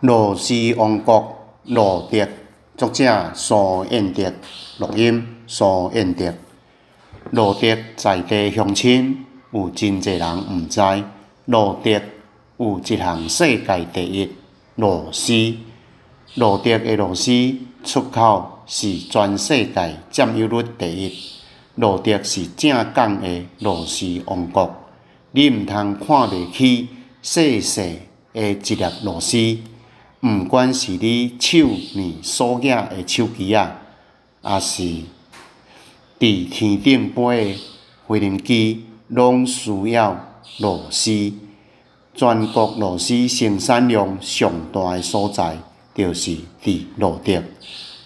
螺絲王國路德，作者蘇彥德，錄音蘇彥德。路竹在地鄉親有真濟人毋知，路竹有一項世界第一螺絲。路竹的螺絲出口是全世界佔有率第一。路竹是正港的螺絲王國，你毋通看袂起細細的一粒螺絲。毋管是你手呢所舉的手機仔，抑是佇天頂飛的飛行機，攏需要螺絲。全國螺絲生產量上大的所在，就是佇路竹。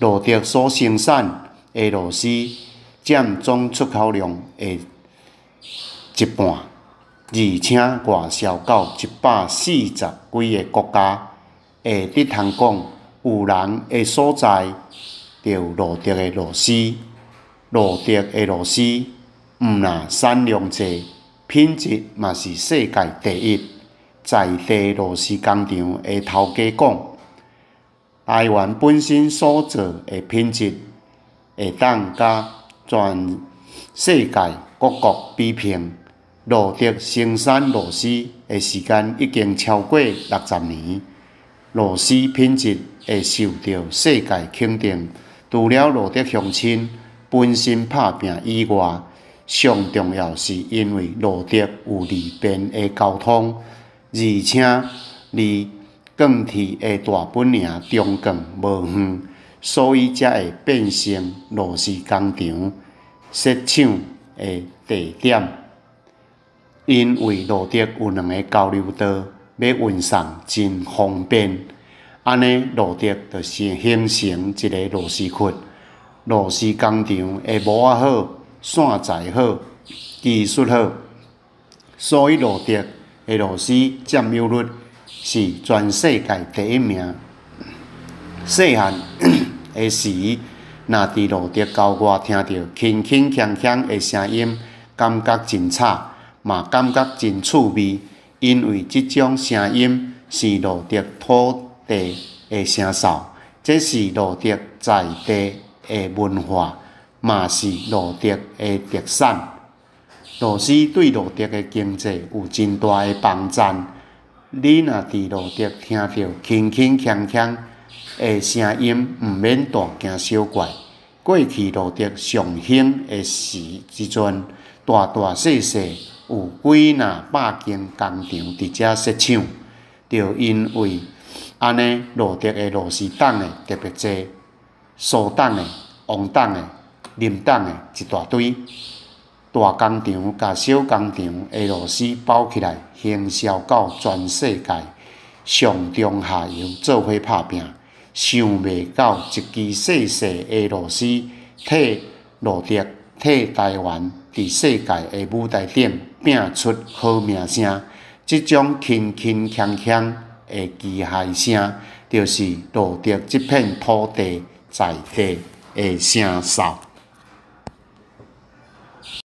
路竹所生產的螺絲佔總出口量的一半，而且外銷到140幾个國家。會得通講，有人的所在，就有路竹的螺絲。路竹的螺絲毋但產量濟，品質嘛是世界第一。在地螺絲工廠的頭家講，台灣本身所做的品質，會當佮全世界各國比拼。路竹生產螺絲的時間已經超過60年。螺絲品質會受著世界肯定，除了路竹鄉親本身拍拚以外，上重要是因為路竹有利便的交通，而且離鋼鐵的大本營中鋼無遠，所以才會變成螺絲工廠設廠的地點。因為路竹有兩个交流道，欲運送真方便，按呢路竹就是形成一个螺絲窟。螺絲工廠的模仔好，線材好，技術好，所以路竹的螺絲佔有率是全世界第一名。細漢的時，若佇路竹郊外聽著輕輕鏘鏘的聲音，感覺真吵，嘛感覺真趣味。因為這種聲音是路竹土地的聲哨，這是路竹在地的文化，嘛是路竹的特產。螺絲對路竹的經濟有真大的幫贊。你若佇路竹聽著輕輕鏘鏘的聲音，毋免大驚小怪。過去路竹上興的時陣，大大細細有幾若百間工廠佇遮設廠，就因為按呢，路竹的螺絲董的特別濟，蘇董的、王董的、林董的一大堆。大工廠佮小工廠的螺絲包起來，行銷到全世界，上中下游做伙拍拚，想袂到一支細細的螺絲，替路竹、替台灣佇世界的舞台頂拚出好名聲。這種輕輕鏘鏘的機械聲，就是路竹這片土地在地的聲哨。